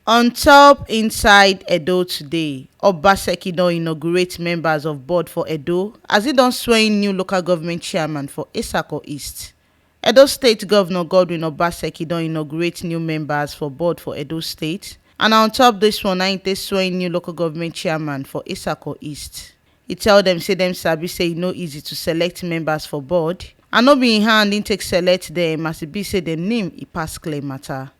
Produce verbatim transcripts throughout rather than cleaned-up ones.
On top inside Edo today, Obaseki don inaugurate members of board for Edo as he don swear in new local government chairman for Esako East. Edo State Governor Godwin Obaseki don inaugurate new members for board for Edo State, and on top this one, na im take swear in new local government chairman for Esako East. He tell them say dem sabi say e no easy to select members for board, and no be in hand im take select them as e be say dem name e pass clear matter.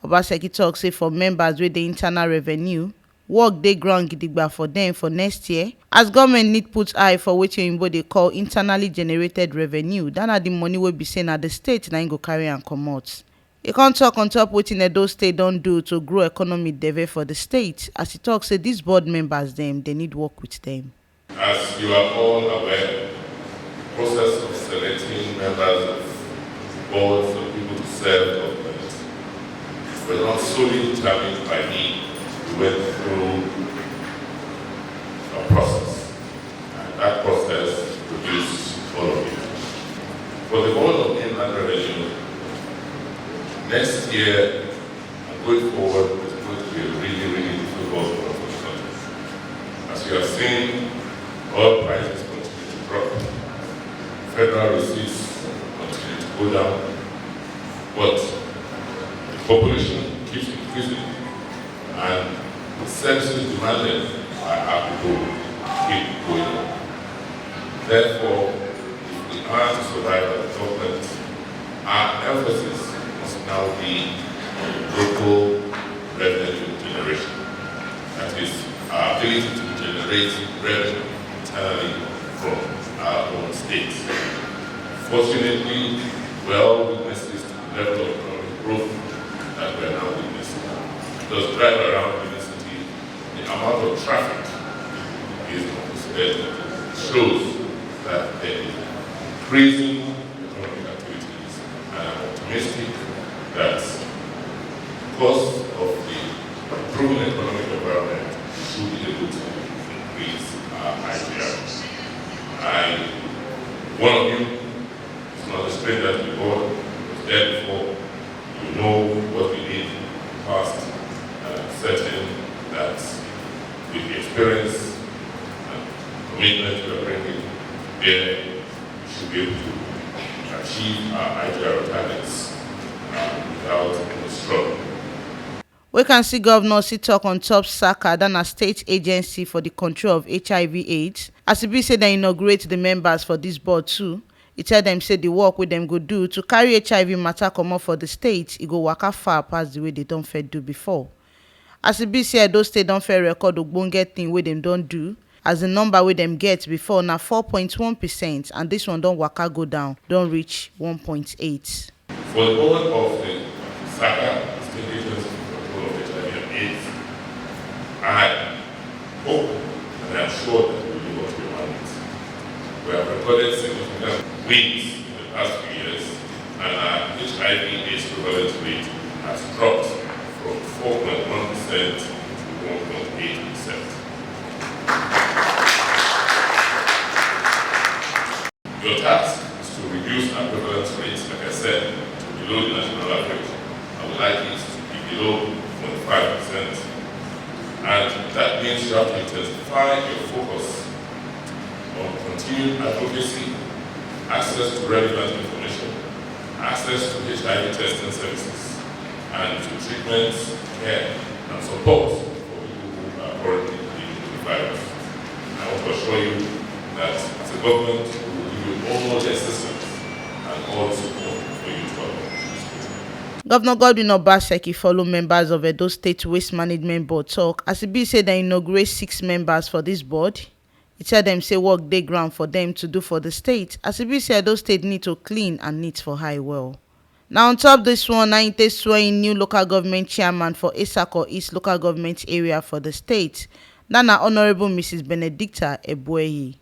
Obaseki talk say for members wey dey internal revenue, work dey ground gidigba for dem for next year, as government need put eye for wetin oyinbo dey call internally generated revenue, that na the money wey be say na the state na im go carry am comot. E come talk on top wetin Edo State don do to grow economy deve for the state, as e talk say these board members dem dey need work with them. As you are all aware, the process of selecting members of boards of people to serve government were not solely determined by me. We went through a process, and that process produced all of you. For the board of mainland revenue, next year and going forward is going to be a really, really difficult one for the country. As you have seen, oil prices continue to drop, federal receipts continue to go down, but the population keeps increasing, and the services demanded by our people keep going up. Therefore, if we are to survive as a government, our emphasis must now be on local revenue generation. That is, our ability to generate revenue internally from our own state. Fortunately, we are all witnesses to the level of economic growth that we are now witnessing. Just drive around in the city, the amount of traffic is anticipated shows that there is increasing economic activities, and I'm optimistic that because of the improving economic environment, we should be able to increase our I G R. I, one of you is not a stranger to the board, was there before. You know what we did in the past, and I'm certain that with the experience and commitment you are bringing there, we should be able to achieve our I G R targets, um, without any struggle. We can see governor still talk on top saka, that na state agency for the control of H I V AIDS, as e be say dem inaugurate the members for this board too. E tell dem say the work wey dem go do to carry H I V matter comot for the state, e go waka far pass the way they don fit do before. As e be say Edo State don fit record ogbonge thing wey dem don do, as the number wey dem get before na four point one percent, and this one don waka go down, don reach one point eight. For the board of the saka, State Agency for Control of H I V and AIDS, I hope and I'm sure that we will live up to your mandate. We have recorded significant wins in the past few years, and our H I V AIDS prevalence rate has dropped from four point one percent to one point eight percent. Your task is to reduce our prevalence rates, like I said, to below the national average. I would like it to be below twenty-five percent. And that means you have to intensify your focus on continued advocacy, access to relevant information, access to H I V testing services, and to treatment, care, and support for people who are currently dealing with the virus. I want to assure you that as a government, we will give you all the assistance and all the support for you to accomplish this goal. Governor Godwin Obaseki follow members of Edo State Waste Management Board talk as e be say dem inaugurate six members for this board. He tell dem say work dey ground for dem to do for the state, as e be say Edo State need to clean and neat for high well. Now on top this one, na im take swear in new local government chairman for Esako East local government area for the state. That na Honourable Missus Benedicta Ebuehi.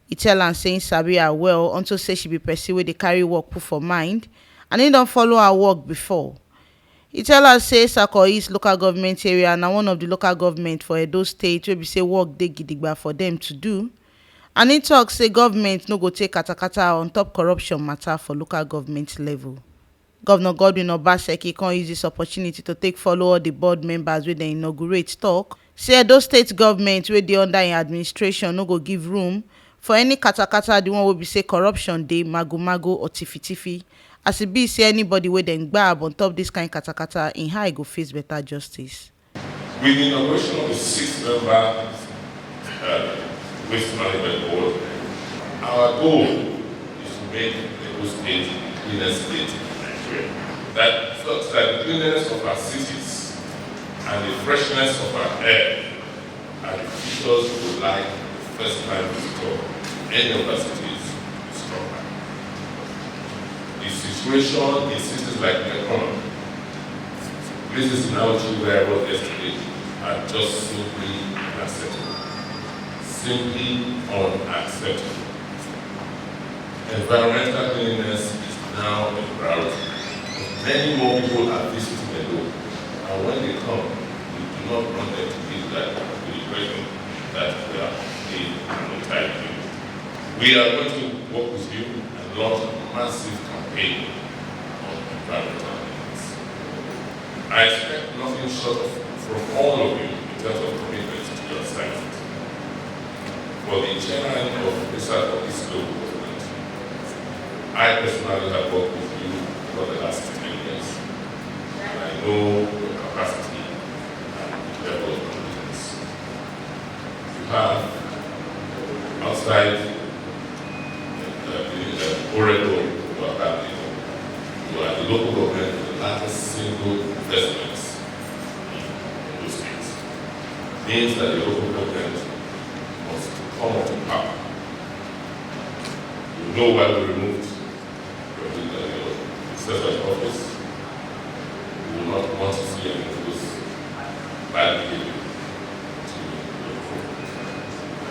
He tell am say im sabi her well unto say she be person wey dey carry work put for mind, and im don follow her work before. He tell us say Esako East local government area na one of the local government for Edo State wey be say work dey gidigba for dem to do, and he talk say government no go take katakata on top corruption matter for local government level. Governor Godwin Obaseki come use this opportunity to take follow all the board members wey dem inaugurate talk say Edo State government wey dey under im administration no go give room for any katakata, the one wey be say corruption dey, mago-mago or tifi-tifi. As e be say anybody wey dem gbab on top this kind katakata, im eye go face better justice. With the inauguration of the sixth member uh, waste management board, our goal is to make Edo State the cleanest state in Nigeria. That such that the cleanliness of our cities and the freshness of our air are the features we would like the first time visitor to any of our cities to stop by. The situation in cities like Lekon, places in Auchi where I was yesterday, are just simply unacceptable. Simply unacceptable. Environmental cleanliness is now a priority. Many more people are visiting Edo, and when they come, we do not want them to leave that with the impression that we are being untidy. We are going to work with you and launch a massive campaign on environmental cleanliness. I expect nothing short of from all of you in terms of commitment to your assignment. For the chairman of this East Local Government, I personally have worked with you for the last ten years, and I know your capacity and the level of competence you have outside uh, the uh, Oregon, you are the local government with the largest single investments in Edo State. Means that the local government must come up to power. You know why we removed President Daniel Sessions office? We will not want to see any of those bad behavior.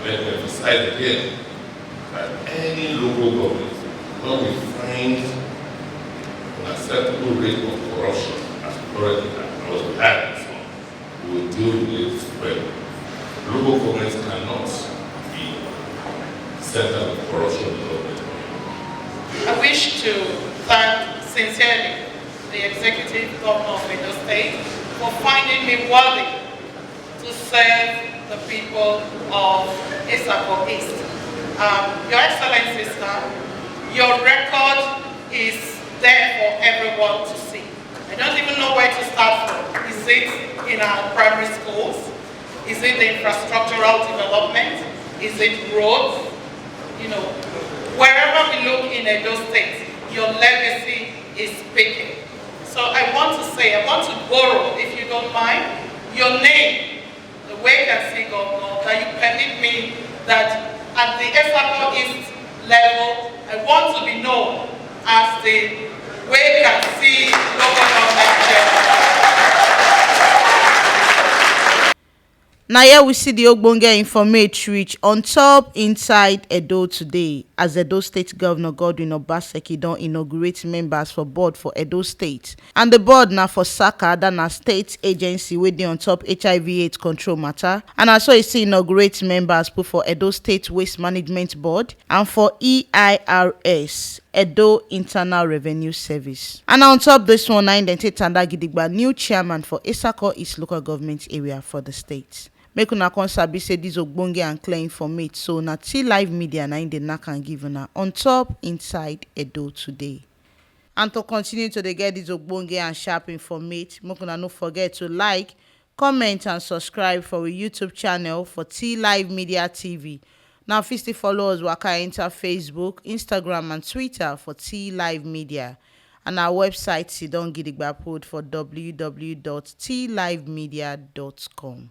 Let me emphasize again that any local government where we find an acceptable rate of corruption as we currently have, as we have, we will deal with it well. Local governments cannot be centers of corruption in government. I wish to thank sincerely the executive governor of Edo State for finding me worthy to serve the people of Isako East. Um, Your Excellency, sir, your record is there for everyone to see. I don't even know where to start from. Is it in our primary schools? Is it the infrastructural development? Is it roads? You know, wherever we look in Edo State, your legacy is speaking. So I want to say, I want to borrow, if you don't mind, your name, the way I can see God, Lord, that you permit me that at the Esako East level, I want to be known as the way I can see God of Nigeria. Na here we see the ogbonge informate reach on top inside Edo today, as Edo State Governor Godwin Obaseki don inaugurate members for board for Edo State, and the board na for Saka, that na state agency wey dey on top H I V AIDS control matter, and na so e still inaugurate members put for Edo State Waste Management Board and for E I R S, Edo Internal Revenue Service. And on top this one, na im dem take tanda gidigba new chairman for Esako East Local Government Area for the state. Make una come sabi say this ogbonge and clear informate so na T Live Media na im dey knack am give una on top inside Edo today. And to continue to dey get this ogbonge and sharp informate, make una no forget to like, comment and subscribe for we YouTube channel for T Live Media T V. Now fit still follow us waka enter Facebook, Instagram and Twitter for T Live Media. And our website sidon gidigba put for w w w dot t live media dot com.